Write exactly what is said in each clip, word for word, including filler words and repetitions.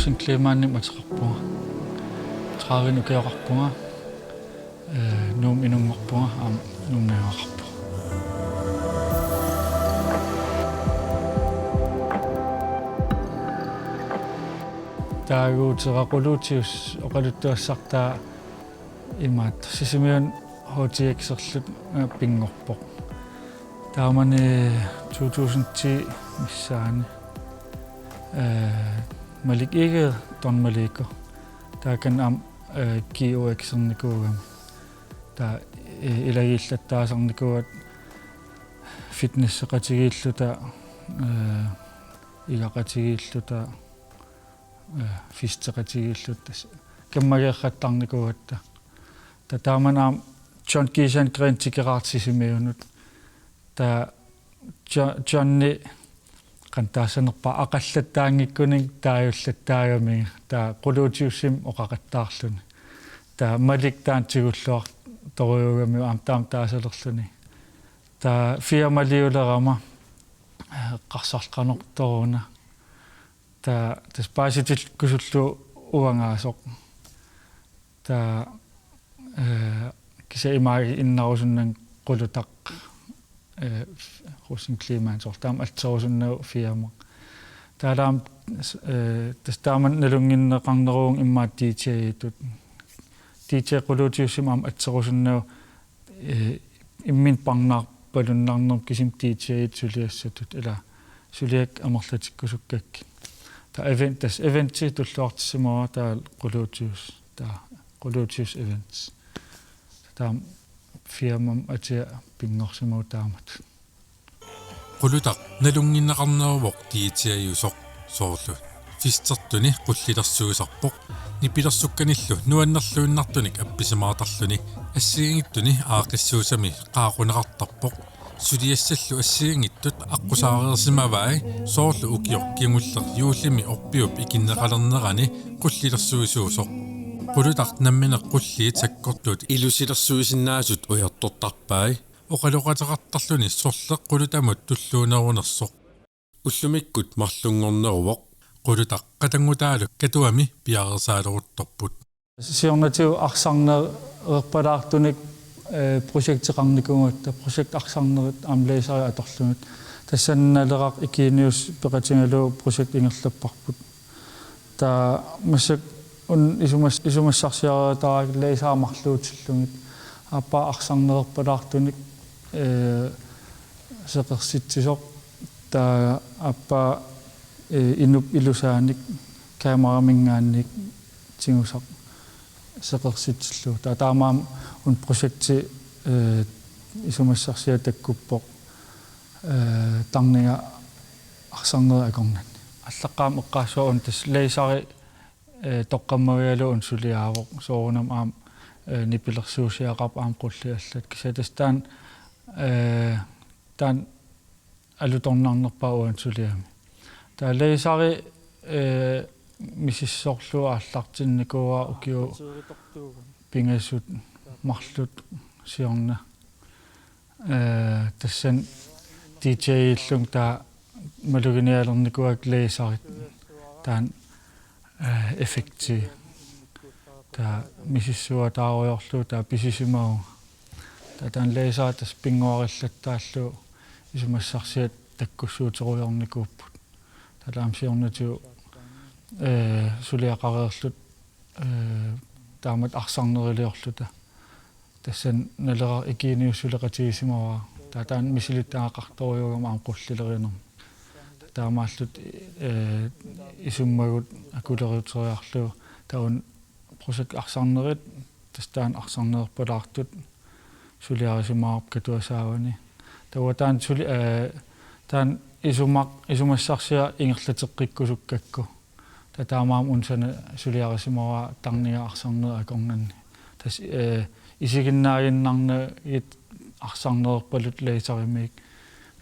Rosing Kleemann-imik ateqarpunga. Tredive ukioqarpunga. Eh, Nuummut inunngorpunga, aamma Nuummi najugaqarpunga. Taaguutera Quluutius oqaluttuassartaa imaattoq Sisimiuni H T X-erluta, eh, pinngorpoq. Taamani two thousand ten missaani, eh, Malik Egede, Don Maliko. Taakani aamma, eh, G O X-ernikuugami. Taava, eh, ilagiillattaasarnikuugatta fitnesseqatigiilluta, eh, igaqatigiilluta, eh, festeqatigiilluta, tassa kammageerrattarnikuugatta. Taava taamani aamma John Kisan Green tikeraartoq Sisimiunut. Taava Jo-, Johnny qanoq taassanerpa aqallattaanngikkunik taajullattaagamiga. Taava Quluutiusimik oqaqattaarluni. Taava Malik taanna tigulluartorujuugamiuk aamma taama taasalerluni. Taava firmaliulerama, eh, eqqarsarluni qanortoruna. Taava tassa paasitikkusullugu uangaasoq. Taava, eh, kisianni imaaginnarsunnanngilaq Qulutaq, eh, Rosing Kleemann soorlu taama atserusunnagu firma. Taava aamma, eh, tassa taamani nalunnginneqarneruvoq immaqa D J-tut. D J Quluutiusimik aamma atserusunnagu, eh, imminut parnaarpalunnarnermut kisimi D J-tut suliassatut, ilaa, suliakka amerlatikkusukkakkit. Taava event, tassa eventi tulluartissimavara taava Quluutius, taava Quluutius Events. Taava firmamut atia pinngorsimavoq taamatut. Qulutaq nalunnginneqarneruvoq D J-usoq, soorlu festertuni qullilersuisarpoq. Nipilersukkanillu nuannerluinnartunik appisimaartarluni assigiinngitsuni aaqqissuussami qaaquneqartarpoq. Suliassallu assigiinngitsut aqqusaareersimavai, soorlu ukioq kingulleq juullimi orpiup ikinneqalernerani qullilersuisuusoq. Qulutaq nammineq qulliit sakkortuut ilusilersuisinnaasut ujartortarpai. Oqaloqateqartarluni sorleq Qulutamut tulluunerunersoq. Ullumikkut marlunngorneruvoq. Qulutaq qatanngutaallu Katuami piareersaaleruttorput. Siornatigut arsarnereerpalaartunik, eh, projekteqarnikuugatta, projekt arsarnerit aamma laseri atorlugit. Tassani Naleraq Eugenius peqatigalugu projekt ingerlapparput. Taava massakkut una isumas-, isumassarsiareertaraakka laseri marluutillugit. Aappaa arsarnereerpalaartunik, eh, seqersitsisoq. Taava aappaa, eh, inup ilusaanik kameraminngaanniit tigusaq seqersitsillugu. Taava taamaammat una projekti, eh, isumassarsiaq takkuppoq, eh, tarninga arsarnerit akornanni. Aallaqqaammut eqqaassavara una tassa laseri, eh, toqqammavigalugu una suliaavoq, soorunami aamma, eh, nipilersuusiaqarpoq aamma qulliit allat. Kisianni tassa taanna, eh, taanna alutornarnerpaaq uani suliami. Taava laseri, eh, misissorlugu aallartinnikuuara ukiut pingasut marluk siorna. Eh, tassani D J-illunga taava maluginialernikuuakka laserit taanna, eh, effekti. Taava misissuataarujoorlugu taava pisisimavunga. Taava taanna laseri tassa pinnguarillattaallugu isumassarsiat takkussuuterujoornikuupput. Taava aamma siornatigut, eh, suliaqareerluta, eh, taamatut arsarneriliorluta. Tassani Naleraq Eugenius suleqatigisimavara. Taava taanna misilittagaqartorujuugami aamma qullilerinermut. Taava taamaalluta, eh, isummagut akuleruteriarlugu. Taava una projekti arsarnerit, tassa taanna arsarnereerpalaartut suliarisimavarput Katuap saavani. Taava taanna suli-, eh, taanna isumaq-, isumassarsiaq ingerlateqqikkusukkakku. Taava taamaammat una sana suliarisimavara tarninga arsarnerit akornanni. Tassa, eh, isiginnaaginnarnagit arsarnereerpaluttoq laserimiit.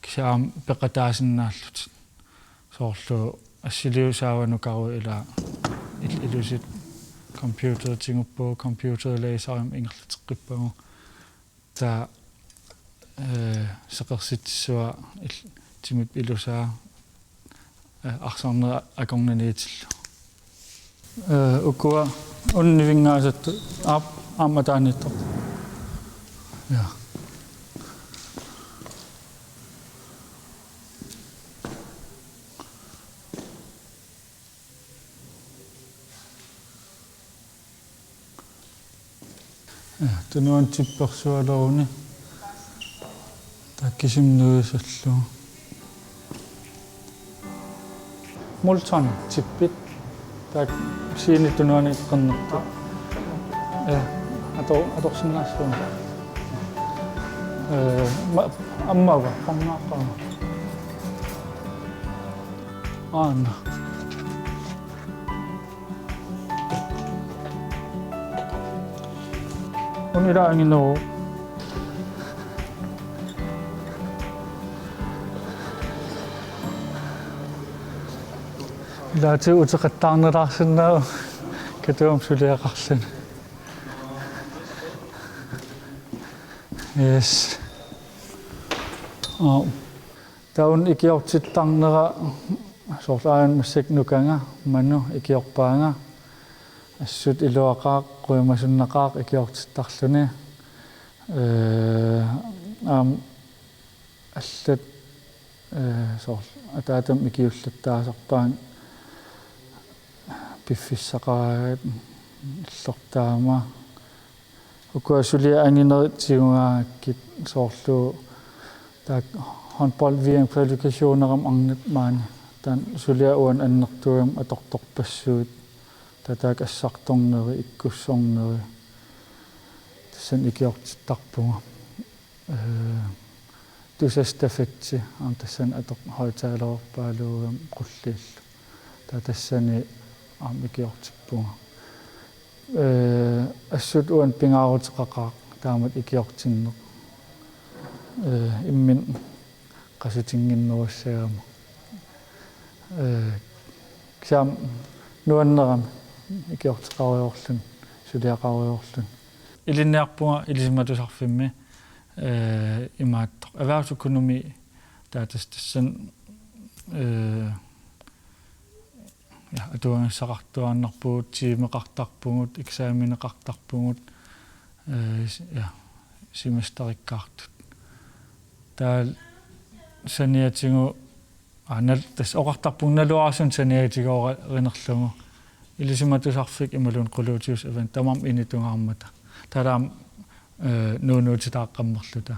Kisianni aamma peqataasinnaallutik. Soorlu assiliut saavanukarui ilaa il-, ilusittut computerit tiguppagu, computerit laserimik ingerlateqqippagu. Taava, eh, seqersitsissavara il-, timip ilusaa, eh, arsarnerit akornanniitillugu. Eh, ukua unnivinngaasat aap aamma taaniittoq. Ja. Ja, tunuani tippersualeruni. Taava kisimi nuisallugu. Molton tippit. Taava scene tunuani qernertoq. Ja, ato-, atorsinnaassuunga. Eh, ma-, ammava, qannaaqqaama. Aana. Una ila angineruvoq. Ilaatigut uteqattaarnalaarsinnaavoq Katuami suliaqarluni. Yes. Aa. Taava una ikiortittarnera soorlu aana massakkut nukanga, Manu ikiorpaanga, assut iluaqaaq, qujamasunnaqaaq ikiortittarluni. Eh, aamma allat, eh, soorlu ataatama ikiullattaasarpaannga piffissaqaraangat illortaama. Ukua suliat anginerit tigugaangakkit soorlu taakku håndbold V M-kvalifikationerama arnat maani. Taanna suliaq uani annertuugami atortorpassuit. Taava taakku assartorneri, ikkussorneri. Tassani ikiortittarpunga. Eh, tusass stafetti, aamma tassani atoq højttalereerpaaluugami qulliillu. Taava tassani aamma ikiortippunga. Eh, assut uani pingaaruteqaqaaq taamatut ikiortinneq. Eh, imminut qasutinnginnerussagama. Eh, kisianni nuannerami ikiorteqarujoorluni, suliaqarujoorluni. Ilinniarpunga Ilisimatusarfimmi, eh, imaattoq erhvervsøkonomi, taava tas-, tassani, eh, ja, atuagissaqartuaannarpugut, tiimeqartarpugut, eksameneqartarpugut, eh, s-, ja, semesterikkaartut. Taava saniatigut, aa, nal-, tassa oqartarpunga naluara suna saniatigoorinerlugu. Ilisimatusarfik imaluunniit Quluutivissat Event tamarmik initungaarmata. Taava aamma, eh, nuunuutitaaqqammerluta.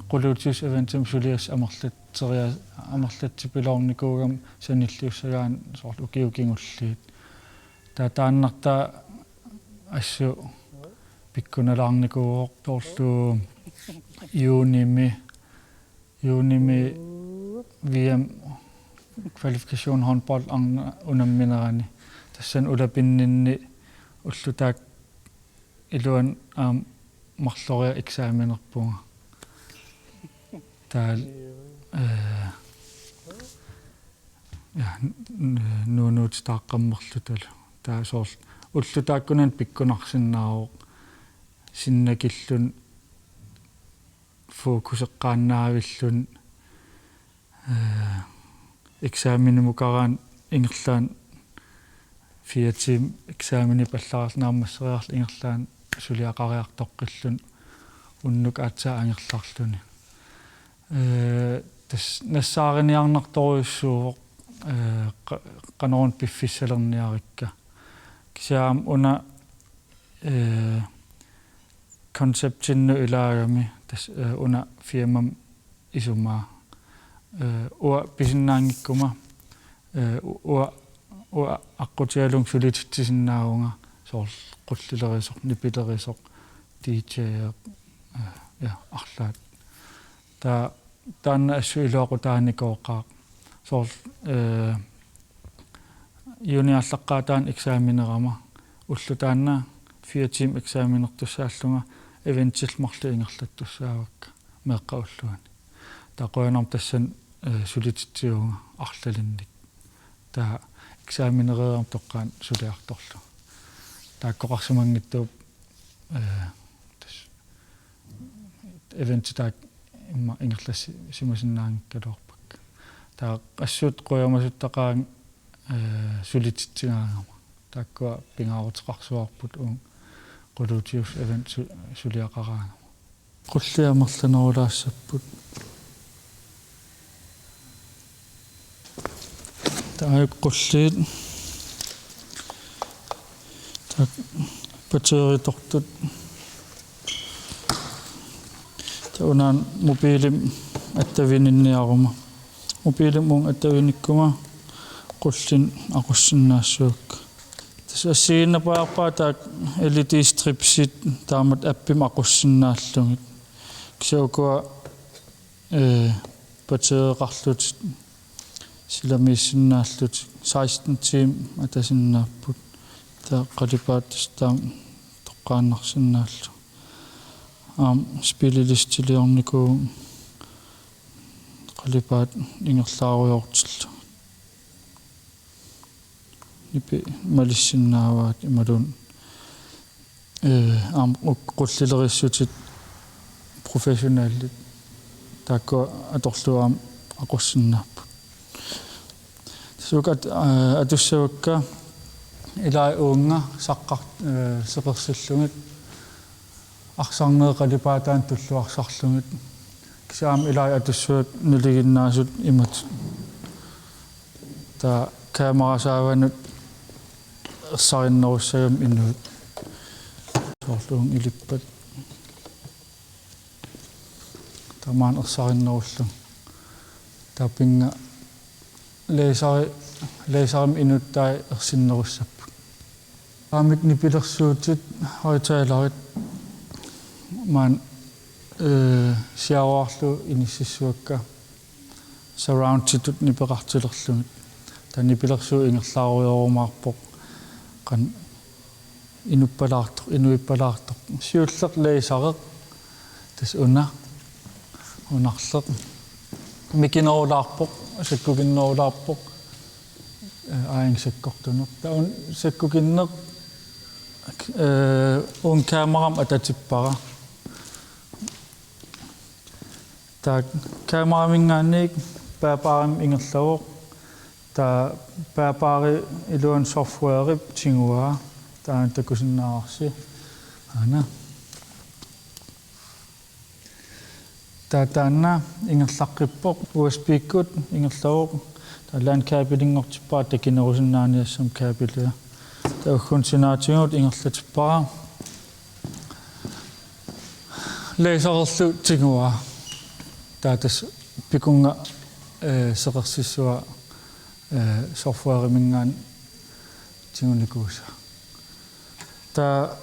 Quluutivissat Eventimi suliassat amerlatseria-, amerlatsipiloornikuugamik sanilliussagaanni soorlu ukiut kingulliit. Taava taannartaa assut pikkunalaarnikuuvoq soorlu juunimi, juunimi V M kvalifikation håndbold arnaq unamminerani. Tassani ulapinninni ulloq taakku iluani aamma marloriarlunga eksamenerpunga. Taava, eh, ja, n-, n-, nuunuutitaaqqammerlutalu. Taava soorlu ulloq taakkunani pikkunarsinnaavoq sinnakilluni fokuseqqaannaavilluni, eh, eksamenimukaraanni ingerlaannaq fire timer eksamenip allaraarluni naammasseriarluni ingerlaannaq suliaqariartoqqilluni unnuk aatsaat angerlarluni. Eh, tassa nassaariniarnartorujussuuvoq, eh, qa-, qanoruna piffissalerniarikka. Kisianni una, eh, konceptinnut ilaagami tassa, eh, una firmamut isumaa. Eh, uanga pisinnaanngikkuma, eh, u-, uanga, uanga aqqutigalugu sulititsisinnaavunga soorlu qullilerisoq, nipilerisoq, D J-eq, eh, ja, arlaat. Taava taanna assut iluaqutaanikooqaaq. Soorlu, eh, juniorlaqqaataani eksamenerama ulloq taanna fire timer eksamenertussaallunga eventillu marluk ingerlattussaavakka meeqqat ulluanni. Taava qujanartumik tassani, eh, sulititsivunga arlalinnik. Taava eksamenereerama toqqaannaq suliartorlunga. Taakkoqarsimanngitsuupput, eh, tassa eventit taakku immaqa ingerlassimasinnaanngikkaluarpakka. Taava assut qujamasuttaqaanga, eh, sulititsigaangama. Taakkua pingaaruteqarsuarput uunga Qulutius Event su-, suliaqaraangama. Qulliit amerlanerulaassapput. Taava qulliit. Taava batteritortut. Taava una mobilimik attavininniaruma. Mobilimik uunga attavinikkuma qulliit aqussinnaassavakka. Tassa assigiinnapajaarpara taakku L E D stripsit taamatut appimik aqussinnaallugit. Kisianni ukua, ee, batteriqarlutik silamiissinnaallutik seksten timer atasinnaapput. Taava qalipaatit tassa taama toqqaannarsinnaallugu. Aamma spillelisteliornikuuvugut qalipaatit ingerlaarujoortillugit. Nipi malissinnaavaat imaluunniit, ee, aamma uk-, qullilerissutit professionelit. Taakkua atorlugu aamma aqussinnaapput. Tassa uku at-, ee, atussavakka ilai uunga saqqart-, ee, seqersillugit. Arsarnerit qalipaataanut tulluarsarlugit. Kisianni aamma ilai atussavakka nalinginnaasut imatut. Taava kamerasaavanut ersarinnerussagami inuit. Soorlu uunga ilippat. Taava maani ersarinnerullugu. Taava pinnga laseri-, laserimik inuttaat ersinnerussapput. Aamma nipilersuutit højttalerit maani, ee, siaruarlugu inississavakka surrounditut nipeqartilerlugit. Taava nipilersuut ingerlaarujoorumaarpoq. Qanoq inuppalaartoq, inuippalaartoq. Siulleq lasereq. Tassa una. Unarleq. Mikinerulaarpoq, sakkukinnerulaarpoq. Ee, aajuna sakkortuneq. Taava una sakkukinneq, ee, uunga kameramik atatippara. Taava kameraminngaanniit bærbarimik ingerlavoq. Taava bærbari iluani softwarep tiguaa. Taanna takusinnaavarsi. Aana. Taava taanna ingerlaqqippoq U S B-kkut ingerlavoq. Taava LAN kabelinngortippara takinerusinnaaniassammat kabelia. Taava ugguuna sinaatigut ingerlatippara. Lasererlu tiguaa. Taava tassa pikunga, ee, seqersissavaa, ee, softwareminngaanniit tigunikuusaa. Taava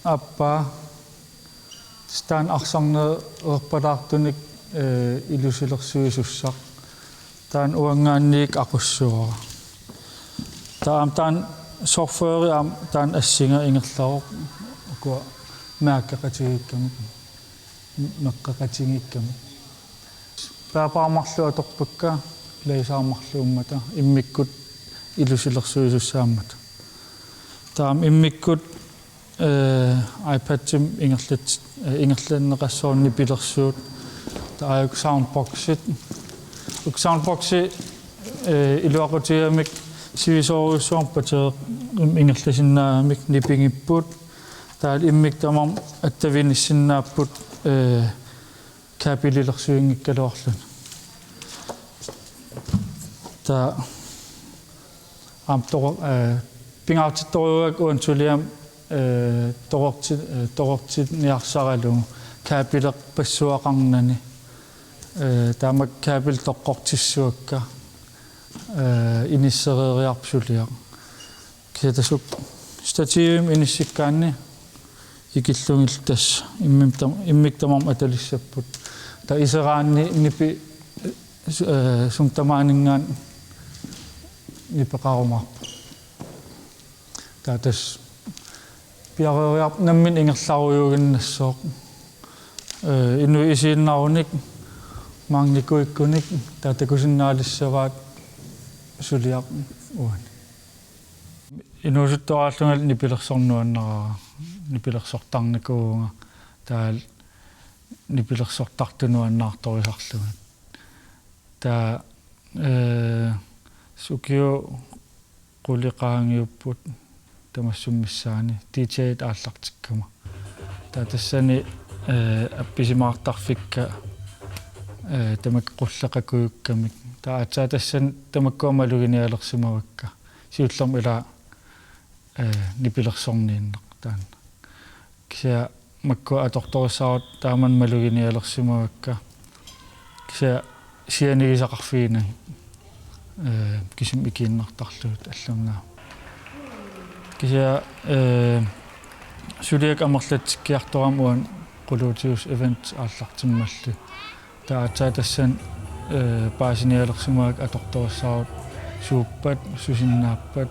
aappaa tassa taanna arsarnereerpalaartunik, ee, ilusilersuisussaq. Taanna uanngaanniit aqussavara. Taava aamma taanna software aamma taanna assinga ingerlavoq ukua mærkeqatigiikkamik, meqqeqatigiikkamik. Bærbari marluk atorpakka, laser marluummata, immikkut ilusilersuisussaammata. Taava aamma immikkut, ee, iPadimik ingerlat-, ee, ingerlanneqassaaq nipilersuut. Taava aajuku soundboxit. Ukua soundboxit, ee, iluaqutigigamik sivisoorujussuarmik batteriit ingerlasinnaagamik nipigipput. Taava immikkut tamarmik attaviinnarsinnaapput, ee, kabelilersuinngikkaluarluni. Taava aamma toqor-, ee, pingaartittorujuugakku uani suliami, ee, toqorti-, ee, toqortiniarsaralugu kabelerpassuaqarnani. Ee, taamak kabeli toqqortissavakka, ee, inissereeriarpat suliaq. Kisianni tassa uku stativimik inissikkaanni ikillugillu tassa immikkut tam-, immikkut tamarmik atalissapput. Taava iseraanni nipi, ee, sumut tamaaninngaanniit nipeqarumaarpoq. Taava tassa piareeriarpat nammineq ingerlarujuuginnassooq. Ee, inuit isiinnarunik, maannikuuikkunik, taava takusinnaalissavaat suliaq uani. Inuusuttuaraallungali nipilersorneq nuannaraara, nipilersortarnikuuvunga, taava nipilersortartut nuannaartorisarlugit. Taava, ee, ukiut qulit qaangiupput, tamassummik missaani D J-t aallartikkama. Taava tassani, eh, appisimaartarfikka, eh, tamakku qulleqakujukkamik. Taava aatsaat tassani tamakkua maluginialersimavakka. Siullermik ilaa, eh, nipilersorniinnaq taanna. Kisianni makkua atortorissaarut taamani maluginialersimavakka. Kisianni sianigisaqarfiginagit, eh, kisimi ikiinnartarlugit allamik. Kisianni, eh, suliakka amerlatsikkiartorama uani Quluutius Events aallartimmalli. Taava aatsaat tassani, eh, paasinialersimavakka atortorissaarut suuppat, susinnaappat,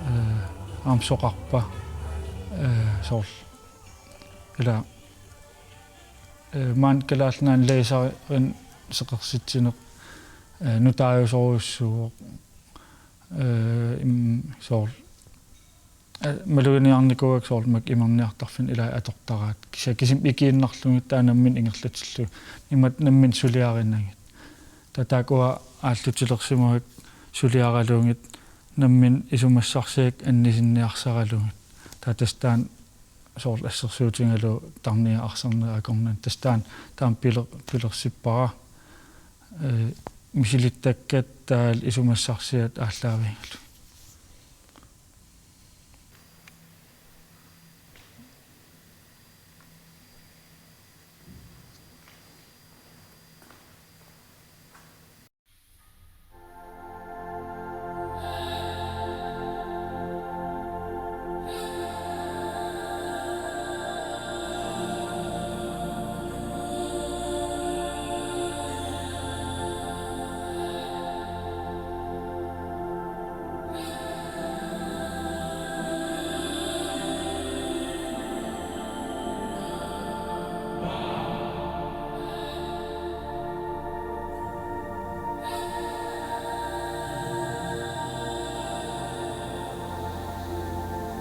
eh, aamma soqarpa, eh, soorlu. Ilaa, eh, maani Kalaallit Nunaanni laserimik seqersitsineq, eh, nutaajusorujussuuvoq, eh, im-, soorlu. Eh, maluginiarnikuuakka soorlu makku imerniartarfinni ilai atortaraat. Kisianni kisimi ikiinnarlugit taava nammineq ingerlatillugit. Imatut nammineq suliarinagit. Taava taakku uanga aallutilersimavakka suliaralugit nammineq isumassarsiakka annisinniarsaralugit. Taava tassa taanna soorlu assersuutigalugu tarniap arsarnerup akornanni. Tassa taanna, taanna piler-, pilersippara. Eh, misilittakkat taavalu isumassarsiat aallaavigalugit.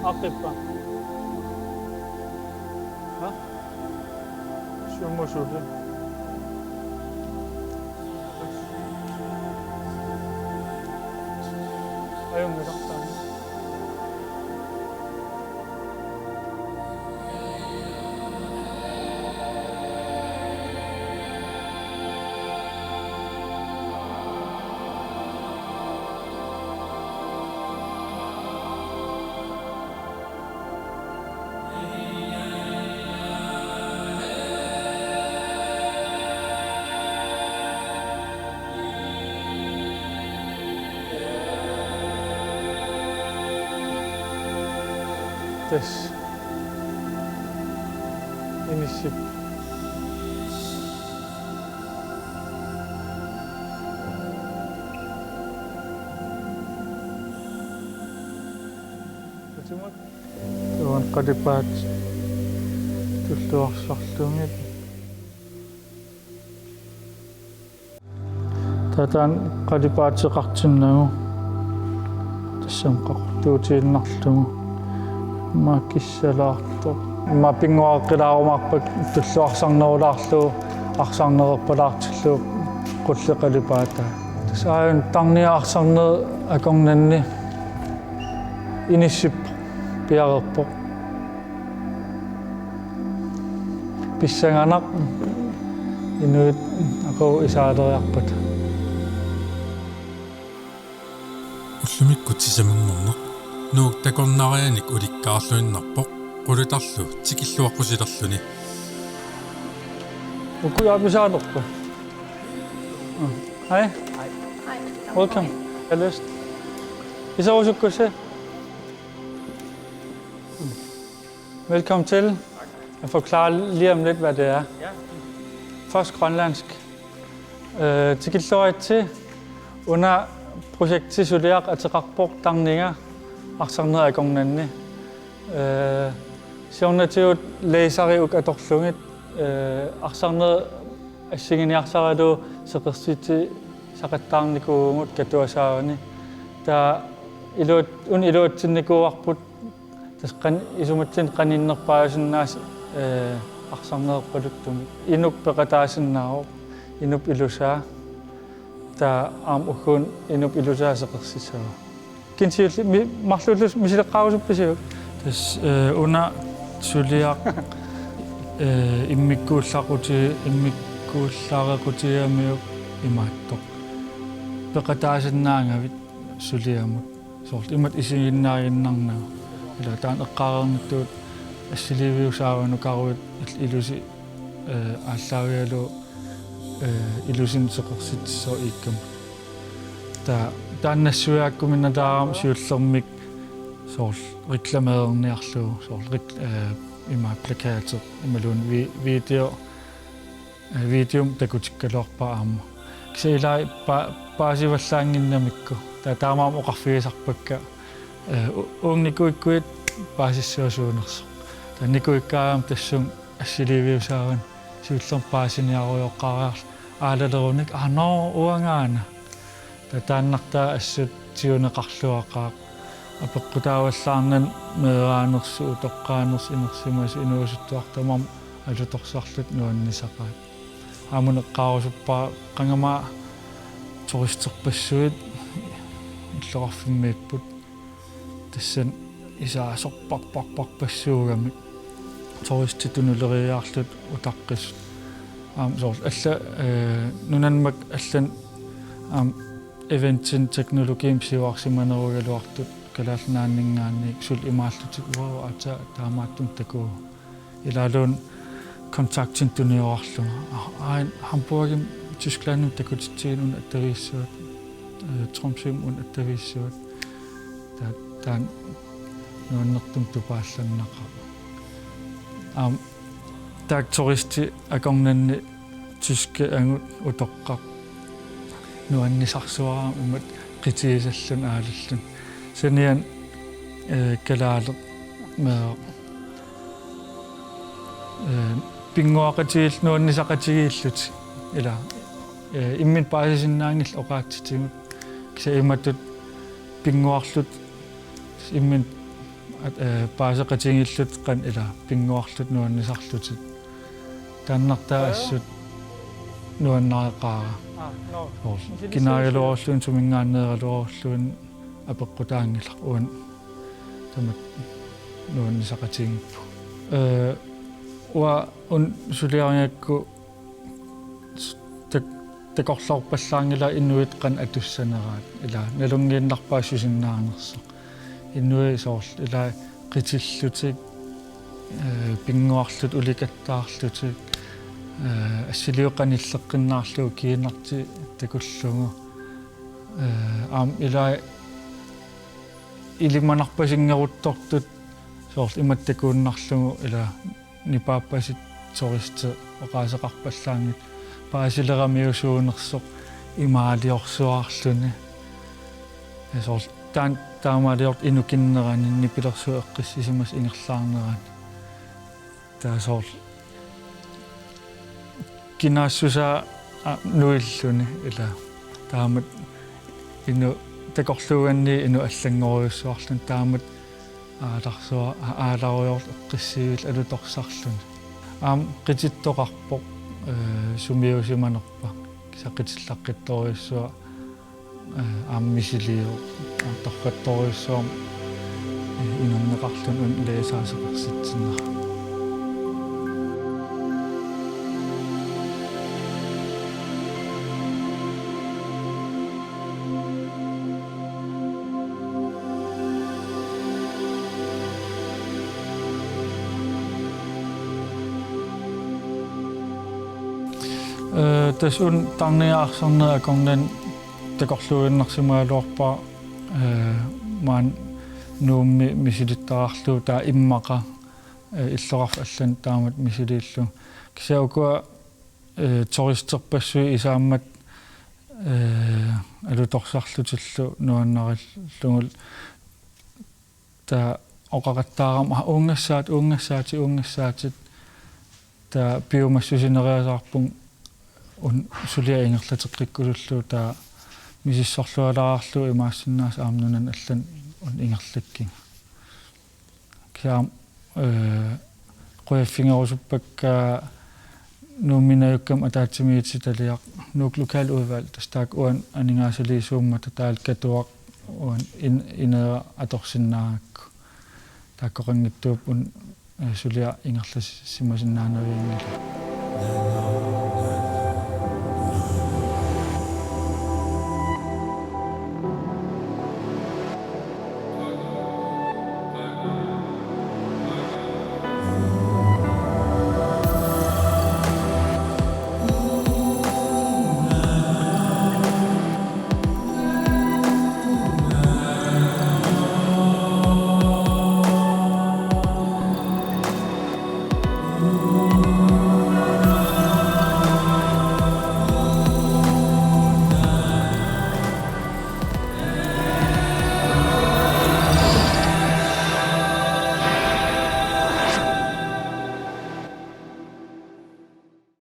Aqippa. Ha? Siummusuupi. Ajunngilaq taanna. Tassa. Inissip. Uanga qalipaatit tulluarsarlugit. Taava taanna qalipaateqartinnagu tassami qaqortuutiinnarlugu immaqa kissalaartoq. Immaqa pinnguaqilaarumaarpakka tulluarsarnerulaarlugu arsarnererpalaartillugu qulleq qalipaataa. Tassa aajuna tarniap arsarnerup akornanni inissippoq, piareerpoq. Pissanganaq inuit aqagu isaaleriarpata. Ullumikkut sisamanngorneq Nuuk takornarianik ulikkaarluinnarpoq, qulutarlu tikilluaqqusilerluni. Uku apisaanerpa? Hej. Hej. Welcome. Jeg har lyst. Iserusukkussi. Velkommen til. Jeg forklarer lige om lidt, hvad det er. Ja. Først grønlandsk. Øh, tikilluaritsi, una projekti suliaq ateqarpoq Tarninga arsarnerup akornanni. Øh, siornatigut laserit uku atorlugit, øh, arsarneq assiginiarsaralugu seqersitsisaqattaarnikuuvugut Katuassaavani. Taava iluat-, una iluatsinnikuuarput tassa qan-, isumatsinni qaninnerpaajusinnaasut, eh, arsarnererpaluttumik. Inuk peqataasinnaavoq, inuup ilusaa. Taava aamma ugguuna inuup ilusaa seqersissavaa. Kinsiulli mi-, marluullusi misileqqaarusuppisiuk? Tassa, eh, una suliaq, eh, immikkuullaquti-, immikkuullarequtigigamiuk imaattoq. Peqataasinnaagavit suliamut. Soorlu imatut isiginnaaginnarnagu. Ila taanna eqqaareernittuut assiliiviusaavat nukaruit il-, ilusi, eh, aallaavigalugu, eh, ilusinik seqersitsissavat iikkamut. Taa-, taanna nassuiaakkuminataarami siullermik soorlu reklameerniarlugu, soorlu rek-, eh, ima plakatit, imaluunniit vi-, video, eh, videomik takutikkaluarpara aamma. Kisianni ilai pa-, paasivallaannginnamikku. Taa-, taamaammat oqarfigisarpakka, eh, u-, uunga nikuikkuit paasissuusuunersoq. Taava nikuikkaangama tassunga assiliiviusaavani siullermik paasiniarujoqqaariarlugu aalalerunik, aa, nå, uangaana. Taa-, taannartaa assut tiguneqarluaqaaq. Apeqqutaavallaarnani meeraanersoq, utoqqaanersoq, inersimasut, inuusuttuartut tamarmik alutorsarlutik nuannisaqaat. Aamma una eqqaarusuppara qanga turisterpassuit illoqarfimmiipput. Tassani isaasorparparparpassuugamik. Turistit tunulereeriarlutik utaqqisut. Aamma soorlu alla, eh, nunanimmak allanut aamma eventinik teknologiimik siuarsimanerugaluartut Kalaallit Nunaanninngaanniit suli imaallutik, wow, aatsaat taamaattumik takuuk. Ilaaluunniit kontaktinik tuniorarlunga. Aa, aajuna hamburgermik Tysklandimi takutitsigineq una attavigissavat, eh, Tromsømi una attavigissavat. Taa-, taanna nuannertumik tupaallannaqaaq. Aamma taakku turistit akornanni tyskit angut utoqqaq nuannisarsuarmata qitigisalluni aalalluni. Saniani, eh, kalaaleq meeraq, eh, pinnguaqatigiillutik, nuannisaqatigiillutik. Ila, eh, imminut paasisinnaanngillat oqaatsitigut. Kisianni imatut pinnguarlutik imminut at-, eh, paaseqatigiillutik qanoq ila pinnguarlutik nuannisarlutik. Taannartaa assut nuannareqaara. Aa, nå. Soorlu kinaagaluarluni suminngaanneeraluarluni apeqqutaanngilaq, uani tamatta nuannisaqatigiippugut. Eh, uanga una suliarigakku s-, tak-, takorloorpallaanngilara inuit qanoq atussaneraat, ila nalunngiinnarpaa susinnaanersoq. Inuit soorlu ila qitillutik, eh, pinnguarlutik, ulikattaarlutik, eh, assiliut qanilleqqinnaarlugu kiinartik takullugu. Eh, aamma ila ilimanarpasinngeruttortut soorlu imatut takuinnarlugu ila nipaappasit turistit oqaaseqarpallaanngitsut paasileramiusuunersoq imaaliorsuarluni. Ja soorlu taan-, taamaaliortoq inukinnerani nipilersuut eqqissisimasut ingerlaarnerani. Taava soorlu kinaassusaa, a, nuilluni ila. Taamatut inuk takorluugaanni inuk allanngorujussuarluni taamatut aalarsua-, a-, aalarujoorluni eqqissivillugu alutorsarluni. Aamma qitittoqarpoq, eh, sumiusimanerpa. Kisianni qitillaqqittorujussuaq, eh, aamma misiliivoq, aamma torrattorujussuarmik, eh, inerneqarluni una læseri seqersitsineraa. Eh, tassa una tarniga arsarneri akornanni takorluuinnarsimagaluarpara, eh, maani Nuummi misilittaraarlugu taava immaqa, eh, illoqarfik allanut taamatut misiliillugu. Kisianni ukua, eh, turisterpassuit isaammat, eh, alutorsarlutillu nuannarillugulu taava oqaqattaarama, aa, uungassaatit, uungassaatit, uungassaatit. Taava piumassusineriasaarpunga una suliaq ingerlateqqikkusullugu taava misissorlualaarlugu imaassinnaavoq aamma nunani allani una ingerlakkiga. Kisianni aamma, eh, qujaffigerusuppakka Nuummi najukkamik ataatsimiititaliaq, Nuuk Lokaludvalg, tassa taakku uani aningaasaliisuummata taavalu Katuaq uani in-, ineeraq atorsinnaagakku. Taakkoqanngitsuupput, eh, suliaq ingerlassimasinnaanavianngilaq.